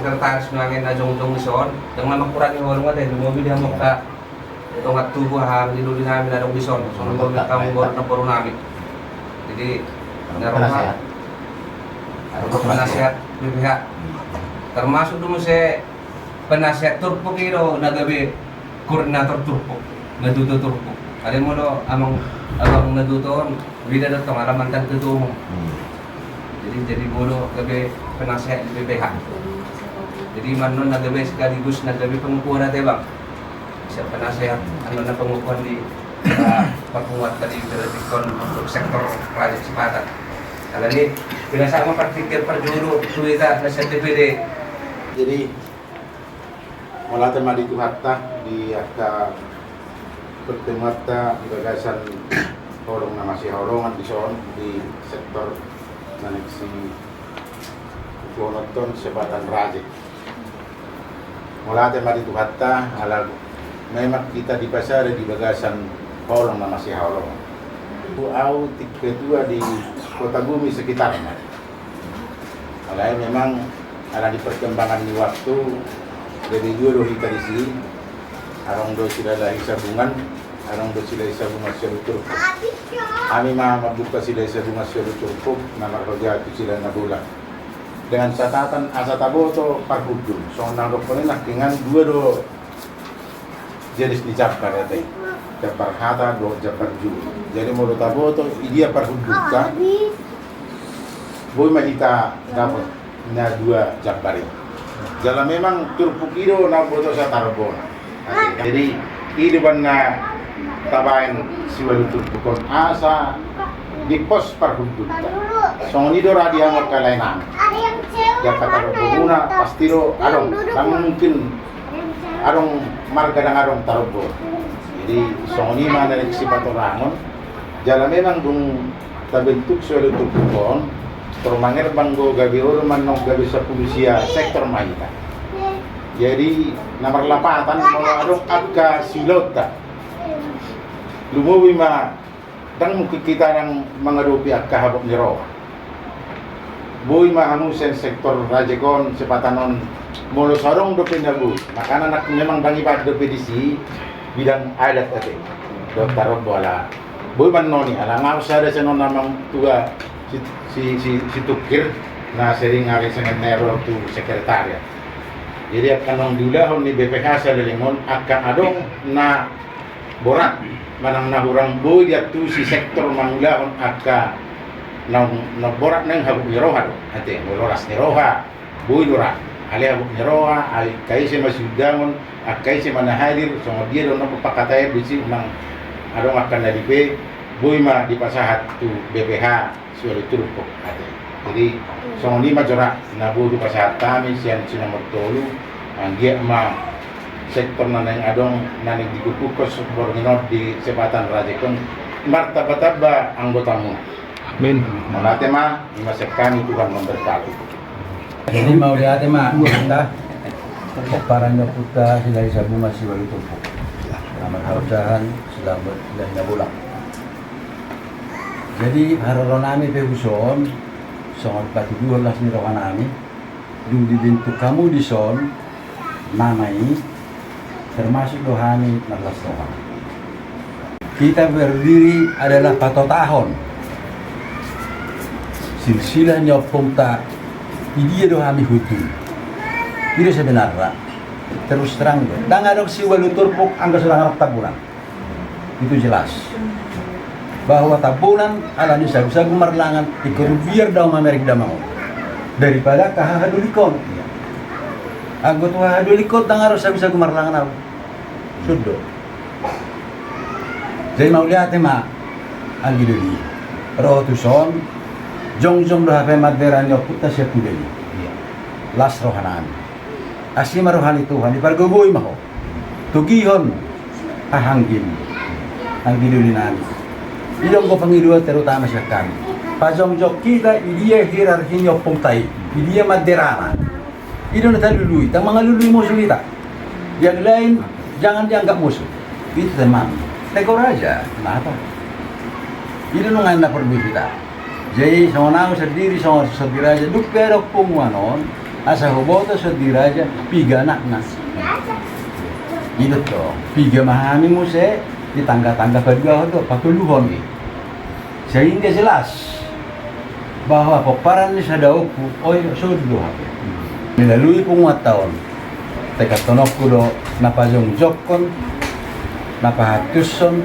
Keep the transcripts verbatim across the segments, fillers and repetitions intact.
Sekretaris nuaeng na jongjong dison, ndang na mangkurangi holong ate, lumobi di hamu angka dongan tubu, haha, di doli nami na adong dison, songon lumobi hamu boru, namboru nami. Jadi na roha, penasehat B P H, termasuk do muse penasehat turpuk i do na gabe koordinator turpuk, Natoto turpuk. Alai molo amang, amang Natoto on, beda do tong, ala mantan ketua umum. Hmm. Jadi, jadi molo gabe penasehat di B P H. Jadi annon na gabe sekaligus na gabe pengukuhan ate, Bang. Siap penasehat, annon na pengukuhan di, eh, pertemuan tadi, berarti kon untuk sektor Raja Sipata. Alani, biasa ma parpikir parjolo tu hita na sian D P D. Jadi, mauliate ma di Tuhanta di angka pertemuanta di bagasan holong na masihaholongan dison di sektor na naeng siukuhononton Sipata Raja. Mauliate ma di Tuhanta, ala memang hita dipasada di bagasan holong na masihaholongan. Tu au tingki ketua di Kota Bumi sekitarna. Alai memang ala ni perkembangan ni waktu, gabe dua do hita disi, adong do sila Lahi Sabungan, adong do sila Sabungan Sialu Turpuk. Hami ma mambuka sila Sabungan Sialu Turpuk, na marhoja tu sila na bolak. Dengan catatan asa taboto parhundul, songon na dohonon i nangkiningan dua do jenis ni jambar ate. Jambar hata dohot jambar julu. Jadi molo taboto i dia parhundulta, boi ma hita dapot na dua jambar i. Jala memang turpuk i do na botosa tarombona. Jadi i do umbahen na tabaen siualu turpuk on asa di pos parhundulta. Songon i do ra di hamu angka lae nami. Di angka tarombomuna pasti do adong, ndang mungkin adong marga ndang adong tarombo. Jadi songon i ma na naeng sipatorangon. Jala memang dung tabentuk siualu turpuk on, tor mangerbang do gabe on, manang gabe sampulu sia sektor ma hita. Jadi na marlapatan molo adong angka siulaonta. Lumobi ma, ndang mungkin hita ndang mangadopi angka habot ni roha. Boi ma hamu sian sektor Raja on, Sipata on, molo so adong dope na boi. Makana nang memang ndang ibaen dope disi bidang adat ate. Dohot tarombo ala boi ma annon i, ala nga sada sian on amang tua si, si, si, si Tungkir, na sering ari Senin na ro tu sekretariat. Jadi angka naung diulahon ni B P H saleleng on, angka adong na borat manang na hurang boi diantusi sektor mangulahon angka naung, naung borat, naeng habot ni roha do ate, molo las ni roha boi do ra. Alai habot ni roha, angka ise ma siundangon, angka ise ma na hadir, songon dia do na pangkataion disi, unang adong angka na dipe, boi ma dipasahat tu B P H siualu turpuk ate. Jadi songon i ma jora na boi hupasahat hami sian si nomor tolu, anggiat ma sektor na naeng adong na naeng dikukuhon borngin on di Sipata Raja on, martambatamba anggotamuna. Amin. Mauliate ma, i ma sian hami, Tuhan memberkati. Jadi mauliate ma di hita, pomparan ni ompunta si Lahi Sabungan siualu turpuk. Na marhaosahan si Lahi, si Lahi Nabolak. Jadi haroro nami pe dison, songon patuduhon las ni roha nami, dung dibentuk hamu dison, nama i, termasuk do hami marlas roha. Kita berdiri adalah patotahon silsilah ni ompunta, di dia do hami hundul. I do sebenarna, terus terang do. Ndang adong siualu turpuk anggo so ndang adong Tambunan. Itu jelas. Bahwa Tambunan ala ni sagusagu marlangan, ingkon biar daong mamereng damang on. Daripada angka hahadolikon. Anggo tu hahadolikon ndang adong sagusagu marlangan au. Sudo. Jadi mauliate ma, anggi doli. Ro tuson, jongjong do hape mandera ni ompunta sian pudeni. Las roha nami. Asi ma roha ni Tuhan, dipargogoi ma ho. Togihon hahanggim, anggi doli nami. I do anggo pangidoan terutama sian hami. Pajongjong hita di dia hierarki ni ompunta i, di dia manderana. I do na talului, ndang mangalului musuh hita. Yang lain jangan dianggap musuh. Itu teman. Tegur aja, kenapa? I do nunga na porlu hita. Jadi songon au sandiri, songon songon raja, dung pe adong punguan on, Asa huboto songon i raja, piga anakna. I do tong, piga ma hami muse, di tangga-tangga paduahon do, patoluhon i. Sehingga jelas bahwa pomparan ni sada ompu, oi, songon do hape. Melalui punguanta on, tekadhononku do na pajongjongkon, na pahantushon,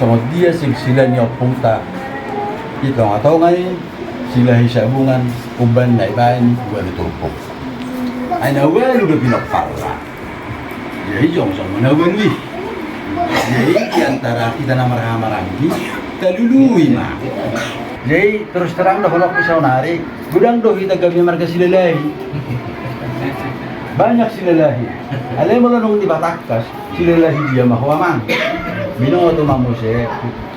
songon dia silsila ni ompungta, di tonga-tonga i, Silahisabungan, umbahen na ibaen ualu turpuk. Ai na ualu do pinomparna. Jadi jongjong ma na ualu i. Jadi di antara hita na marhahamaranggi, talului ma. Jadi terus terang dohononku saonari, godang do hita gabe marga Silalahi. Banyak Silalahi. Alai molo dung dibatangkas, Silalahi dia ma ho amang. Binoto ma muse,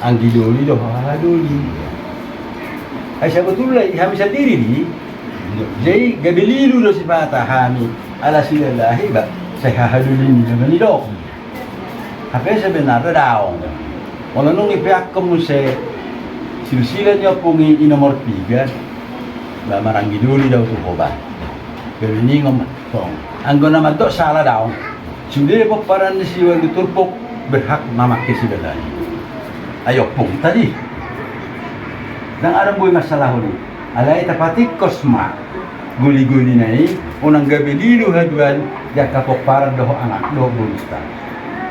anggi doli dohot haha doli. Ai sabotulna i hami sandiri do i. Jadi gabe lilu do sipata hami ala Silalahi ba, sai haha doli ni na manidok. Hape sebenarna daong. Molo dung dipeakhon muse silsila ni ompung i, i nomor tiga, ba maranggi doli do au tu ho ba. Gabe ningon ma tong. Anggo na mandok sala daong. Sude pomparan ni siualu turpuk berhak mamangke Silalahi. Ai ompungta do i. Ndang adong boi masalahon i. Alai tapatingkos ma goli-golina i, unang gabe lilu haduan di angka pomparan dohot anak dohot borusta.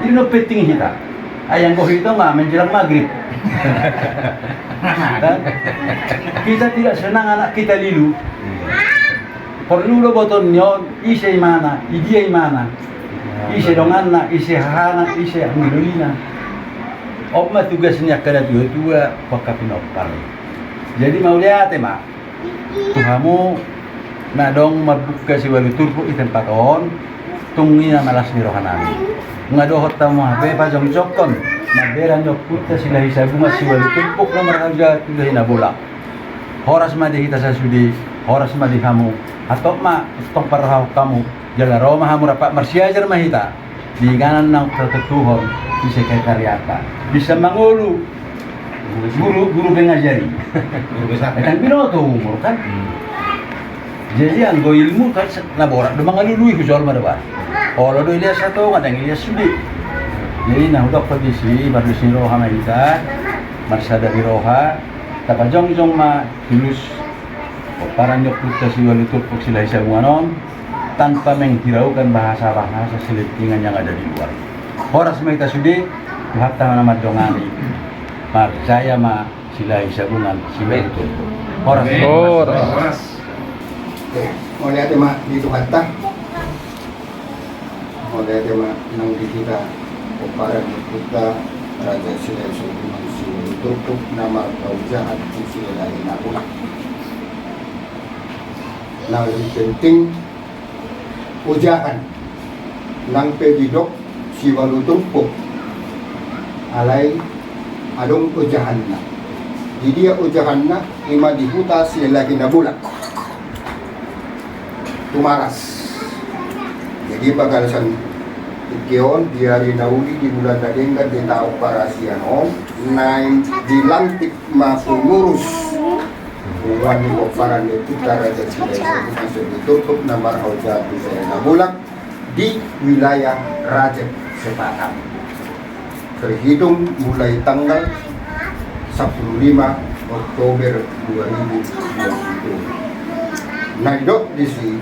I do na penting hita. Ai anggo hita ma menjelang maghrib. Kan? Kita tidak senang anak kita lilu. Porlu do botoon ni on, ise imana, idia imana, ise donganna, ise hahana, ise anggi dolina. On ma tugas ni angka na tua-tua, angka pinompar. Jadi mauliate ma tu hamu na adong mambuka siualu turpuk di tempat on, tung i na malas ni rohanami. Nunga dohot hamu hape pajongjongkon, mambere ni ompunta Silahisabungan siualu turpuk na marhauja tu Silahi Nabolak. Horas ma di hita sasude, horas ma di hamu. Antong ma, tong parrohahon hamu. Jala ro ma hamu rap, marsiajar ma hita di inganan na tartutuhon di sekretariatta. Bisa mangolu guru, guru pengajari. Guru besar. Kan binoto umur kan. Hmm. Jadi anggo ilmu kan se-, na borat do mangalului, hujolma do ba. Olo do ilean satonga, ndang ilean sude. Jadi na hudokkon disi, mardos ni roha ma hita, marsada ni roha, tapajongjong ma tulus pomparan ni ompunta siualu turpuk Silahisabungan on, tanpa menghiraukan bahasa-bahasa selentingan yang ada di luar. Horas ma hita sude, Tuhanta ma na mandongani. Marjaya ma Silahisabungan siualu turpuk. Horas. Amin. Horas. Horas. Oke, mauliate ma di Tuhanta. Mauliate ma nang di hita pomparan ni ompunta Raja Silahisabungan siualu turpuk na marhauja tu Silahi Nabolak. Na lebih penting ojahan. Nang pe didok siualu turpuk, alai adong ojahanna. Di dia ojahanna? Ima di huta Silahi Nabolak, Tumaras. Jadi bagasan tingki on, di ari na uli, di bulan na denggan, di taon parasian on, naeng dilantik ma pengurus punguan ni pomparan ni ompunta Raja Silahisabungan siualu turpuk na marhauja tu Silahi Nabolak di wilayah Rajab Sepadan, terhitung mulai tanggal sepuluh lima Oktober dua ribu dua puluh. Na didok disi,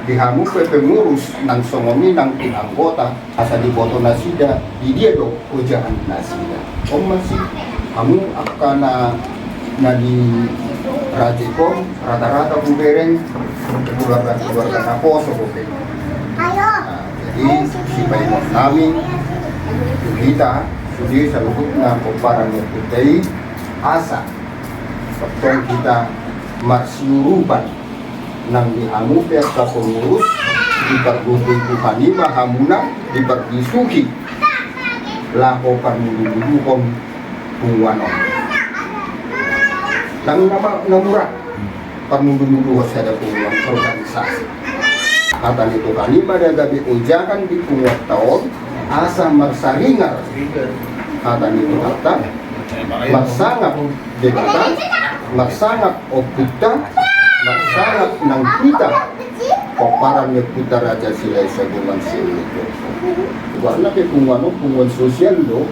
di hamu pe pengurus nang songon i nang di anggota, asa diboto nasida di dia do ojahan nasida. On ma si, hamu angka na, na di Rajab on, rata-rata hubereng keluarga-keluarga naposo dope. Nah, jadi sipaingot nami tu hita sude saluhutna pomparan ni ompunta i, asa tongtong hita marsiurupan. Nang di hamu pe angka pengurus, dipargogoi Tuhan i ma hamuna, diparbisuhi laho parmudumuduhon punguan on. Nang nama na mura parmudumuduhon sada punguan, organisasi. Hata ni Tuhan i ma na gabe ojahan di punguanta on, asa marsaringar hata ni Tuhanta, marsangap Debata, marsangap ompunta, marsangap nang hita Paran ni ompunta Raja Silahisabungan sian i. Goarna pe punguan on, punguan sosial do.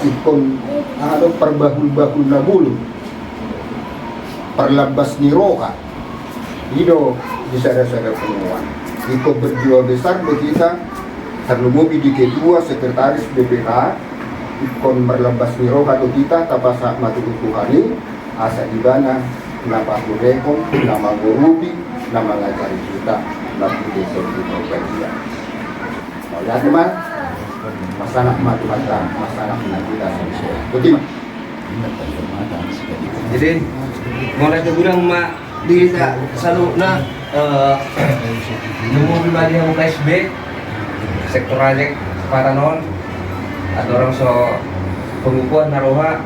Ingkon aha do, parbahulbahul na bolon, parlambas ni roha. I do di sadasada punguan. Ingkon berjiwa besar do hita, tarlumobi di ketua, sekretaris, B P H. Ingkon marlambas ni roha do hita, tapasahat ma tu Tuhan i, asa ibana na pahurehon, na mangurupi, na mangajari hita marhite Tondi Parbadia. Mauliate ma. Pasahat ma tu hita, pasahat ma tu hita. Boti ma. Jadi, mauliate godang ma di hita saluhutna, eh, nunga be ma di hamu K S B, sektor Raja Sepatan on, andorang so pengukuhan na roha,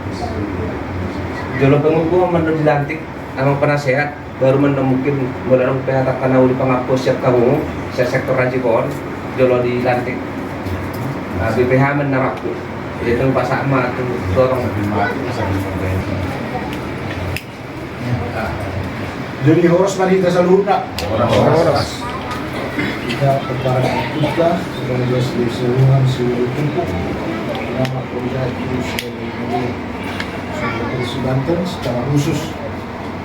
jolo pengukuhan mandok dilantik amang penasehat, baru mandok mungkin molo adong pe hata na uli pangampu sian hamu, sian sektor Raja on, jolo dilantik. Nah, B P H ma na mampu. Jadi, tong pasahat ma tu dorong. Jadi, horas ma di hita saluhutna. Horas. Hita pomparan ni ompunta Raja Silahisabungan siualu turpuk, nama kerja itu sebagai gubernur Sulawesi Banten secara khusus.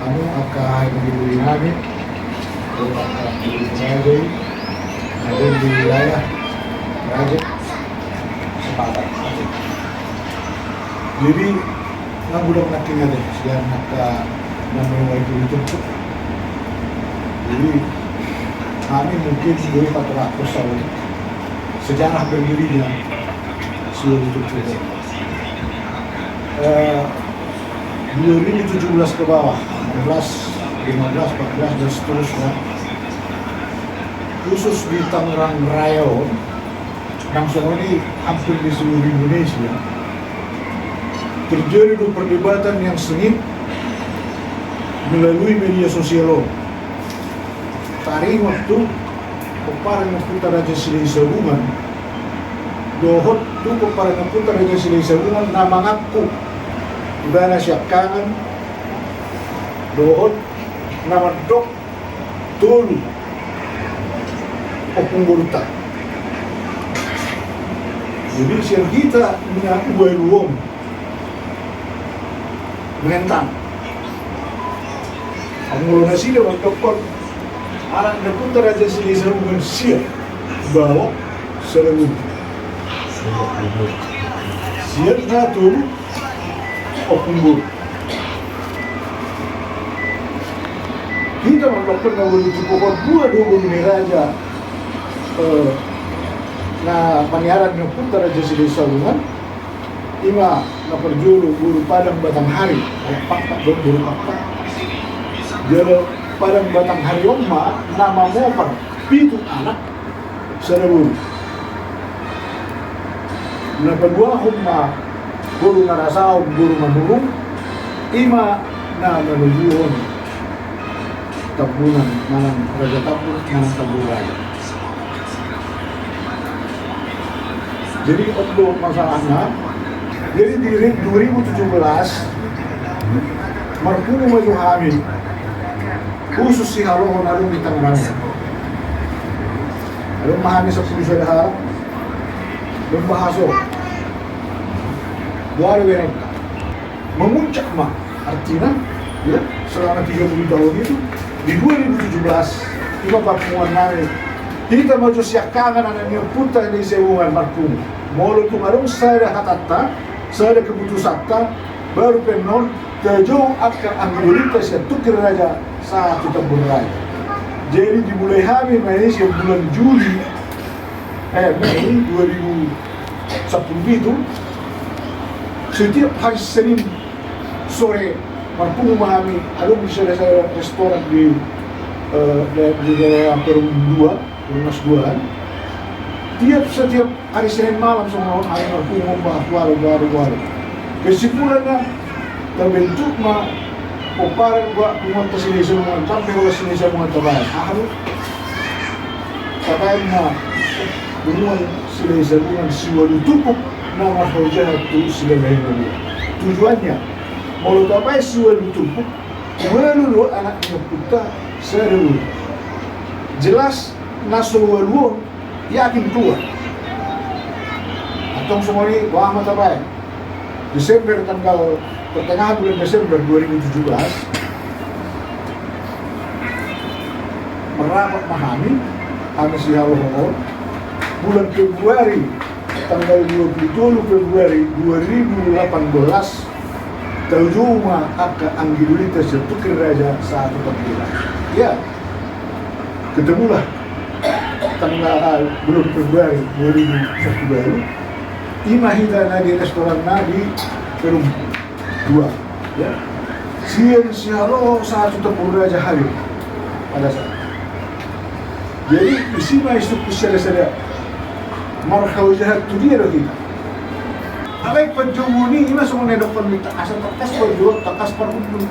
Hamu angka hahang ni guru nami, dohot angka guru raja i, na adong di wilayah Raja Sepatan. Jadi, nunga godang nangkin ate sian angka na mamboan i tu turpuk. Jadi, hami mungkin boi paturakkon saotik sejarah berdirinya siualu turpuk. Eh, dua ribu tujuh belas ke bawah, enam belas, lima belas, empat belas, dan seterusnya. Khusus di Tangerang Raya on, nang songon i hampir di seluruh Indonesia, terjadi do perdebatan yang sengit melalui media sosial on. Taringot tu pomparan ni ompunta Raja Silahisabungan, dohot tu pomparan ni ompunta Raja Silahisabungan na mangaku ibana siangkangan, dohot na mandok tolu ompung borunta. Jadi, sian hita na ualu on menentang. Anggo nasida mandokkon, anak ni ompunta Raja Silahisabungan sia, baoa sada boru. Sian na tolu ompung boru. Hita mandokkon na ualu turpuk on dua do boru ni raja, eh, na paniaran ni ompunta Raja Silahisabungan. Ima na parjolo boru Padang Batanghari, Pakpak do, boru Pakpak. Jala Padang Batanghari on ma na mamopar pitu anak sada boru. Na paduahon ma boru Narasaon, boru Manurung, ima na manoguhon Tambunan manang Raja Tambun manang Tambun Raya. Jadi, on do masalahna. Jadi, di ri-, dua ribu tujuh belas, marpungu ma jo hami, khusus sihalohon adong di Tangerang. Adong ma hami sampulu sada halak, adong bahas on. Dua ari bereng. Memuncak ma, artina, ya, selama tiga puluh tahun itu, di dua ribu tujuh belas, ima parpunguan nami, hita ma jo siangkangan anak ni ompunta Silahisabungan marpungu. Molo tung adong sada hatanta, sada keputusanta, baru pe annon tajou angka anggi dolitta sian Tungkir Raja sahat tu Tambun Raya. Jadi dimulai hami ma i sian bulan Juli, eh, Mei dua ribu sampulu pitu, setiap hari Senin sore marpungu ma hami, adong di sada-sada restoran di, eh, da-, di daerah Perum dua, Perumnas dua kan. Tiap, setiap hari Senin malam songon on hami marpungu, bahas warung, warung, warung. Kesimpulanna, terbentuk ma pomparan, ba, punguanta Silahisabungan, sampe holan Silahisabungan tabaen. Aha do? Tabaen ma punguan Silahisabungan siualu turpuk na marhojahon tu silalahi na dua. Tujuannya, molo tabaen siualu turpuk, ualu do anak ni ompunta sada boru. Jelas na so ualu on yakin keluar. Antong songon i, boha ma tabaen? Desember, tanggal pertengahan bulan Desember dua ribu tujuh belas, merapat ma hami, hami sihalohongan. Bulan Februari, tanggal dua puluh tolu Februari dua ribu delapan belas, taujou ma angka anggi dolita sian Tungkir Raja sahat tu Tungkir Raja. Ya, ketemulah tanggal, ah, bulan Februari dua ribu satu baru. Ima hita na di restoran na di Perum dua, ya. Sian sihaloho sahat tu Tungkir Raja hadir pada saat. Jadi, isi ma isuk sada-sada marhau jahat tu dia do hita. Alai panjouon i, ima songon na didok pandita, asa tangkas panjouon, tangkas parhundul.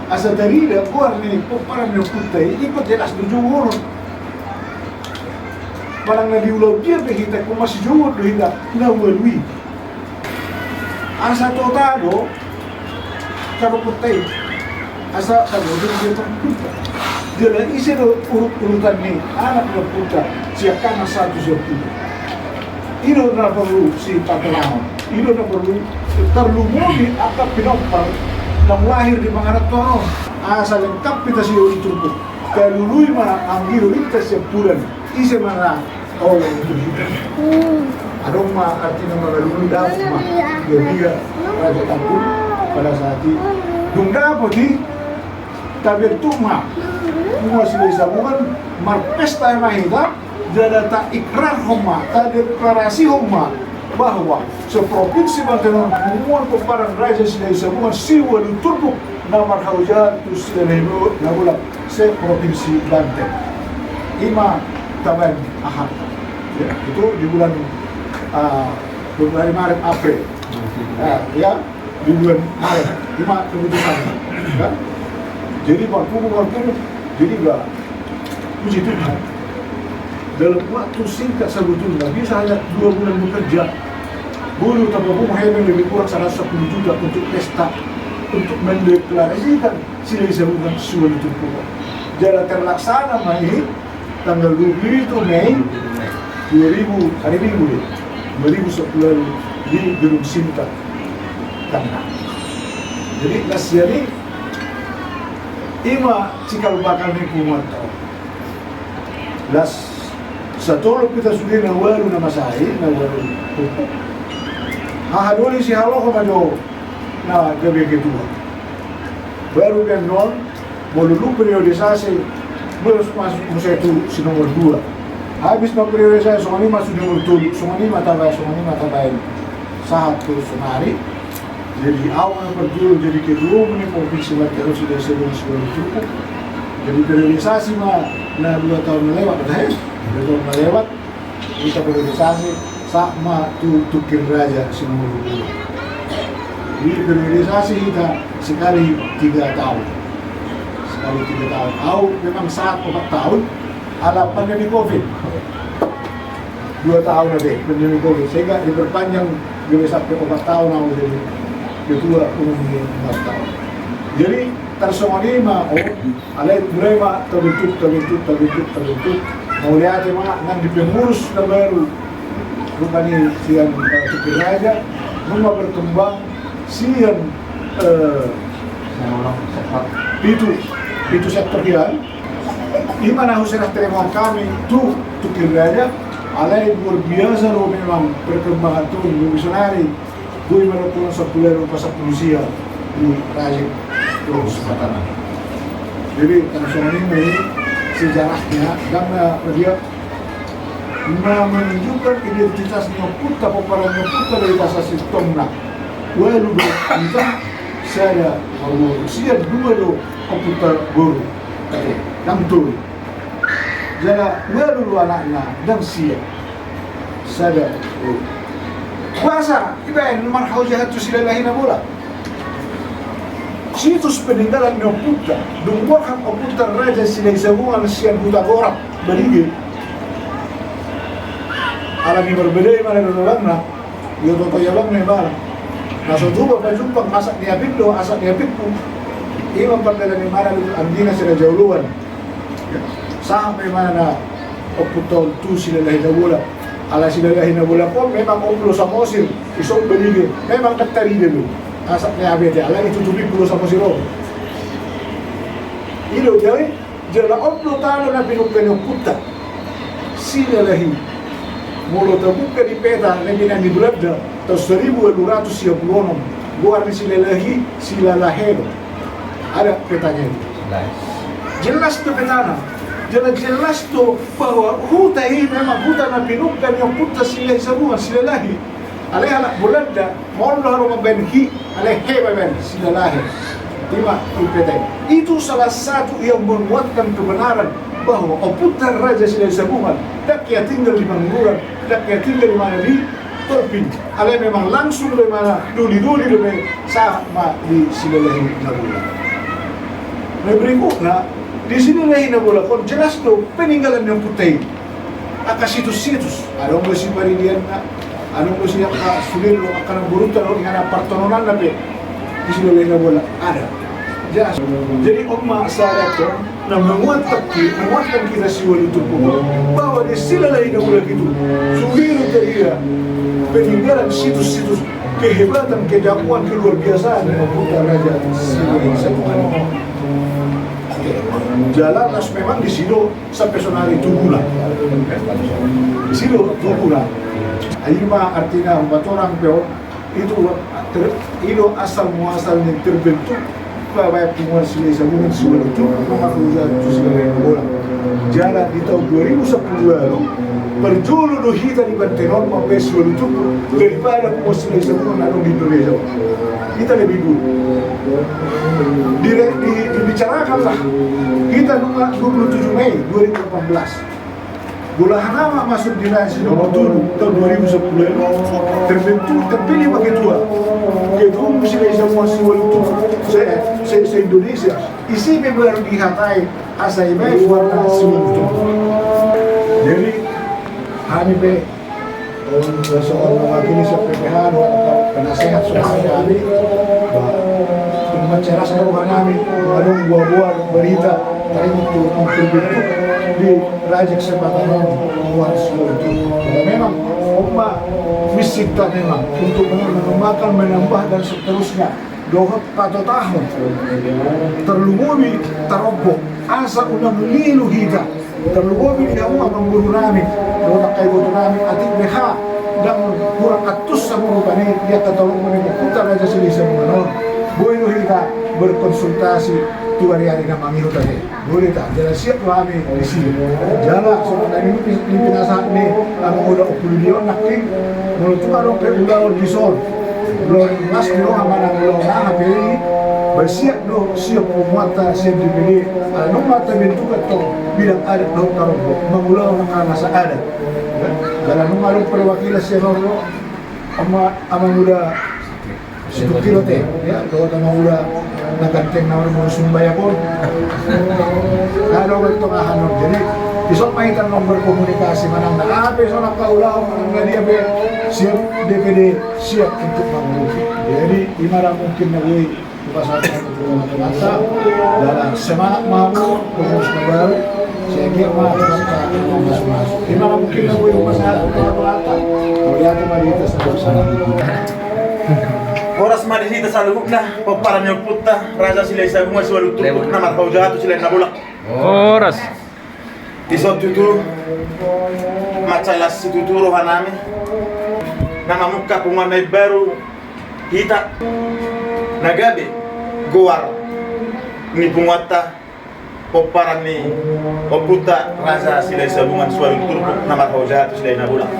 Asa tarida goar ni pomparan ni ompunta i, ingkon jelas do jouonon. Manang na di ulaon dia pe hita, ingkon masijouon do hita na ualu i. Asa tota do taroponta i. Asa taboto do dia parhundulta. Jala ise do urut-urutan ni anak ni ompunta sian angka na sahat tu sian ompunta. I do na porlu sipatelangon. I do na porlu tarlumobi angka pinompar naung lahir di pangarantoan on. Asa lengkap hita sian ualu turpuk. Talului ma anggi dolita sian puran. Ise ma na olo tu hita. Adong ma artina mangalului, dapot ma dia dia raja Tambun pada saat i. Dung dapot i, tabentuk ma Mua Silahisabungan, marpesta ma hita. Jala taikrarhon ma, tadeklarasihon ma bahwa seprovinsi Banten on punguan pomparan Raja Silahisabungan siualu turpuk na marhau jahat tu Silalahi Nabolak, seprovinsi Banten. Ima tabaen aha. Ya, itu di bulan, ah, Februari, Maret, April. Ah, ya. Di bulan Maret, ima keputusan, kan? Jadi, parpungu, parpungu. Jadi, bah, puji Tuhan, dalam waktu singkat sebetulnya, bisa hanya dua bulan bekerja, boi taparpungu hepeng lebih kurang seratus sepuluh juta untuk pesta, untuk mendeklarasikan Silahisabungan siualu turpuk. Jala terlaksana ma i tanggal dua puluh tujuh Mei dua ribu, hari Minggu ya, dua ribu sepuluh lalu di Gedung Sinta Tanggerang. Jadi, na sian i, ima cikal bakal ni punguanta on. Las satolop hita sude na ualu na masa i, na ualu turpuk. Hahadoli sihaloho ma jo na gabe ketua. Baru pe annon, molo lulus periodisasi, molo masuk muse tu si nomor dua. Habis ma periodisasi, songon i ma si nomor tolu, songon i ma tabaen, songon i ma tabaen. Sahat tu sonari, jadi au na parjolo jadi ketua umum ni provinsi Banten on sudah sebelum sebelum cukup. Jadi periodisasi ma na dua tahun na lewat, eh, dua tahun na lewat. Hita periodisasi, sahat ma tu Tungkir Raja si nomor dua. Jadi periodisasi hita sekali tiga tahun. Sekali tiga tahun. Au memang sahat opat tahun, ala pandemi covid. Dua tahun ate, pandemi covid. Sehingga diperpanjang gabe sampe opat tahun au jadi ketua umum ni opat tahun. Jadi tarsongon i ma, oh, alai mulai ma tabentuk, tabentuk, tabentuk, tabentuk. Mauliate ma nang di pengurus na baru. Rupani sian, eh, Tungkir Raja, nunga berkembang sian, eh, pitu, pitu sektor hian. Ima na husirah terima kami tu Tungkir Raja. Alai luar biasa do memang perkembangan tu, sonari. Boi ma dohonon sampulu ualu, sampulu sia di Raja Sumatera. Jadi, tarsongon i ma i sejarahnya, dang na dia na menunjukkan identitas ni ompunta, pomparan ni ompunta dari bahasa sitongna. Ualu do ompunta, sada, ualu sia, dua do ompunta boru. Oke, dang tolu. Jala ualu do anakna, dang sia. Sada. Boasa dibaen marhau jahat tu Silalahi Nabolak? Situs peninggalan ni ompunta, dung borhat ompunta Raja Silahisabungan sian Hutagorat, Balige. Alani marbeda i ma na dododangna. Ia toto ia bang memang. Na so tuba pajumpang, asak ni apik do, asak ni apikku. Ima pardalanan ni mana tu anggina si Raja Oloan. Ya. Sahat ma imana ompunta on tu Silalahi Nabolak. Ala Silalahi Nabolak on memang ompu Samosir, ison Balige, memang ndang tarida be. Asa na abete, ala ditutupi ompu Samosir on. I do gabe, jala on do tano na pinungka ni ompunta Silalahi. Molo tabuka di peta na binahen ni Belanda taon saribu ualu ratus sia pulu onom, goar ni Silalahi, Silalahe do. Ada petanya itu. Jelas. Jelas tu petana. Jelas, jelas tu bahwa huta i memang huta na pinungka ni ompunta Silalahi Sabungan, Silalahi. Alai halak Belanda, molo haru mambahen hi, alai he mambahen, Silalahe. Ima i peta i. Itu salah satu yang menguatkan kebenaran bahwa ompunta Raja Silalahi Sabungan, ndang hea tinggal di Mangururan, ndang hea tinggal di mana, di Tolping. Alai memang langsung do imana doli-doli dope sahat ma di Silalahi Nabolak. Na berikutna, di Silalahi Nabolak on jelas do peninggalan ni ompunta i. Angka situs-situs, adong do siparidianna, adong do si angka sude do angka namborunta do inganan partononanna pe di Silalahi Nabolak ada. Jelas. Jadi on ma syarat na menguatkan ki-, menguatkan kita siualu turpuk on, bahwa di Silalahi Nabolak itu sude do tarida peninggalan situs-situs kehebatan, kejagoan, keluar biasaan ni ompunta Raja Silalahi Sabungan. Oke. Jala las memang disi do sampe sonari tubuna. Disi do tubuna. Ima artina umbatorang pe on, itu ter-, i do asal muasal ni terbentuk babaen punguan Silalahi Sabungan siualu turpuk na marhujat tu Silalahi Nabolak. Jala di taon dua ribu sapulu ualu, parjolo do hita di banten on mambaen siualu turpuk daripada punguan Silalahi Sabungan na adong di Indonesia. Hita lebih dulu. Di, di, dibicarakan lah. Hita nunga dua puluh tujuh Mei dua ribu delapan belas. Bolahan ama masuk di ransi nomor tujuh tahun dua ribu sepuluh itu terbentuk, terpilih sebagai ketua. Ketua Umum Silalahi Sabungan siualu turpuk se, se, se Indonesia. Isi pe baru dihatai asa ibaen warna siualu turpuk. Jadi hami pe songon mewakili sian P P H dohot penasehat songon hami, ba, tung mansai las do roha nami, adong boaboa, adong barita taringot tu terbentuk di Raja Kesempatan on, Tuhan Suluh. Memang on ma misinta memang untuk mengembangkan, menambah dan seterusnya. Dohot patotahon, tarlumobi tarombo, asa unang lilu hita. Tarlumobi di hamu amangboru nami dohot angka iboto nami, atik beha ndang hurang antusan rupani di angka tarombo ni ompunta Raja Silalahi Sabungan on. Boi do hita berkonsultasi tu ariari na mangihut ate. Boi do hita, jala siap do hami disi. Jala songon na nidok ni pinasahat ni amang uda Ompu Lidion nangkin, molo tung adong pe ulaon dison, ulaon las ni roha manang ulaon aha pe i, ba siap do sian punguanta sian D P D, ala nunga tabentukan tong bidang adat dohot tarombo mangulahon angka nasa adat. Jala nunga adong perwakilan sian on do, ama, amang uda Situngkil ate, ya, dohot amang uda na ganteng na marmulu sumbayang on. Adong do tongahan on. Jadi dison ma hita nang berkomunikasi manang na aha pe songon angka ulaon manang na dia pe, siap D P D, siap untuk mangurupi. Jadi ima ra mungkin na boi hupasahat tu amanta, jala semangat ma hamu pengurus na baru. Sai anggiat ma angka na mamasu-masu. Ima ra mungkin na boi hupasahat tu amanta. Mauliate ma di hita saluhutna. Horas ma di hita saluhutna, pomparan ni ompunta Raja Silalahi Sabungan siualu turpuk na marhujat tu Silalahi Nabolak. Horas. Dison tutu mansai las situtu roha nami na mamungka punguan na imbaru hita, na gabe goar ni punguanta pomparan ni ompunta Raja Silalahi Sabungan siualu turpuk na marhujat tu Silalahi Nabolak.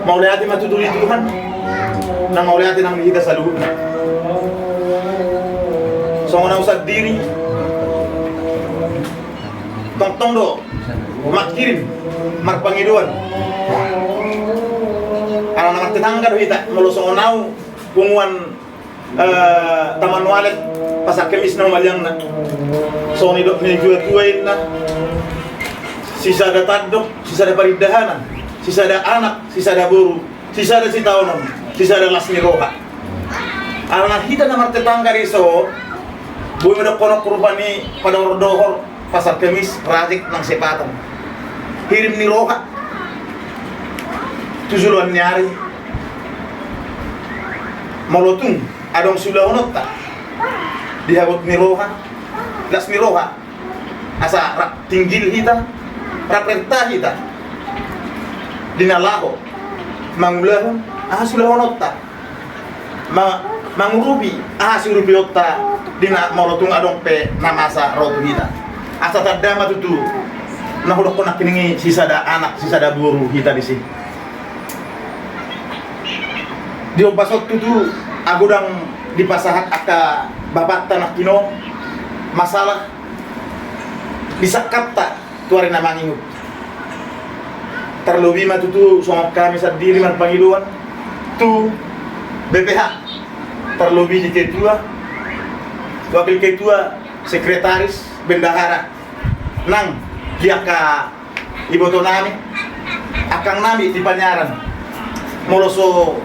Mauliate ma tutu di Tuhan, nang mauliate nang di hita saluhutna. Songon au sandiri, tongtong do mangkirim marpangidoan. Ala na martetangga do hita, molo songon au punguan eh, Taman Walet, Pasar Kemis na humaliangna. Songon nidok ni tua-tua inna, sisada tandok, sisada parindahanan, sisada anak, sisada boru, sisada sitaonon, sisada las ni roha. Ala na hita na martetangga dison, boi ma dohonon rupani padohor-dohor, Pasar Kemis, Rajek nang Sepatan. Hirim ni roha tu joloan ni ari. Molo tung adong siulahononta di habot ni roha, las ni roha, asa rap tinggil hita, rap renta hita di na laho mangulahon aha siulahononta, ma-, mangurupi aha siurupionta di na molo tung adong pe na masa ro tu hita. Asa tanda ma tutu na hudokkon nangkining i, sisada anak sisada boru hita disi. Di ombas on tutu ago ndang dipasahat angka bapanta nangkin on masalah disangkapta tu ari na mangihut. Tarlobi ma tutu songon hami sandiri marpangidoan tu B P H, tarlobi di ketua, wakil ketua, sekretaris, bendahara nang di angka iboto nami, angkang nami di Panyaran, molo so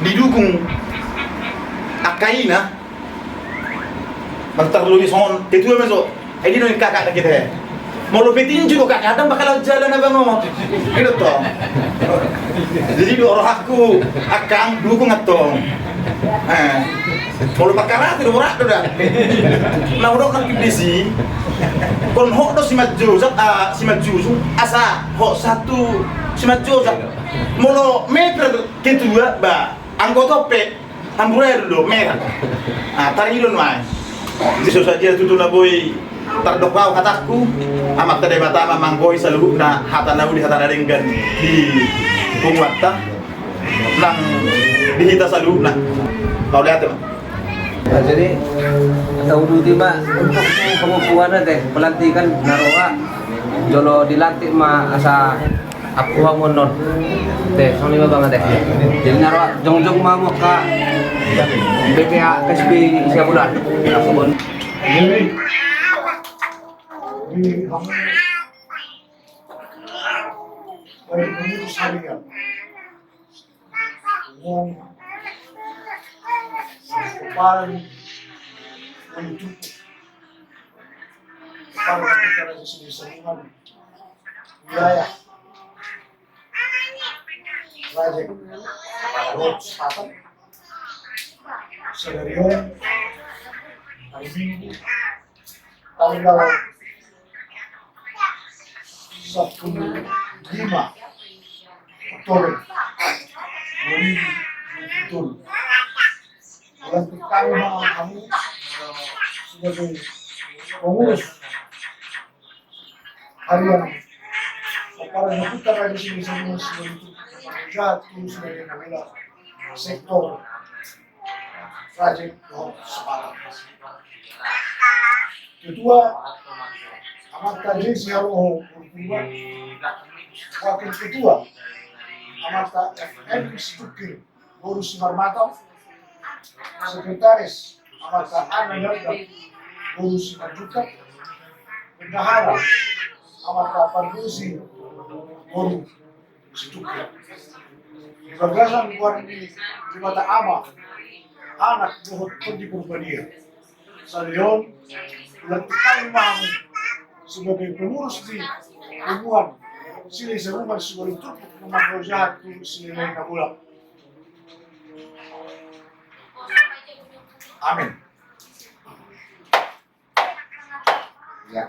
didukung angka ina, mantarlobi songon ketua meso. Ai di nongi kakak na kita he. Molo pe tinju do kakak, ndang bakal jala na bangon. Gitu tong. Jadi do rohakku angkang dukung antong. Eh. Molo bakal ratu do borat do da. Na hudok nangkin disi. Kon hot do simanjojak, ah, simanjujung. Asa hot satu simanjojak. Molo meper ketua ba anggota pe. Amburadul do merah. Ah, taridon ma i. Di so sadia tutu na boi tardok hau hatangku. Amanta Debata ma manggohi saluhutna hata na uli hata na denggan di punguanta nang di hita saluhutna. Mauliate ma. Nah, jadi tauduti ma untuk pamompuan ate, pelantikan na roa jolo dilantik ma asa Ampu hamu annon. Te, songon i ma bang ate. Jadi na roa jongjong ma hamu angka B P H K S B Siabulan. Jadi, di hamu, baik pengurus harian, umum, kepala, untuk kepala kita Raja Sini Seniman, wilayah Rajek, Rot, Selatan, sadari on, hari Minggu, tanggal sampulu lima Oktober dua ribu dua puluh tolu. Dilantik hami ma hamu sebagai pengurus harian Aparat Hukum Tara di sini, semua sebagai jatuh sebagai anggota sektor Rajek dohot Selatan. Ketua, Amanta J C Haloho Purba. Wakil Ketua, Amanta F M Situkir boru Simarmata. Sekretaris, Amanta Ana Darda boru Simanjuntak. Bendahara, Amanta Pardosi boru Situkir. Di bagasan goar ni Debata Ama, Anak dohot Tondi Porbadia, sadari on dilantik hami ma hamu sebagai pengurus di punguan Silalahi Saruman Sibolon Turpuk na marrojahan tu Silalahi Nabolak. Amin. Ya.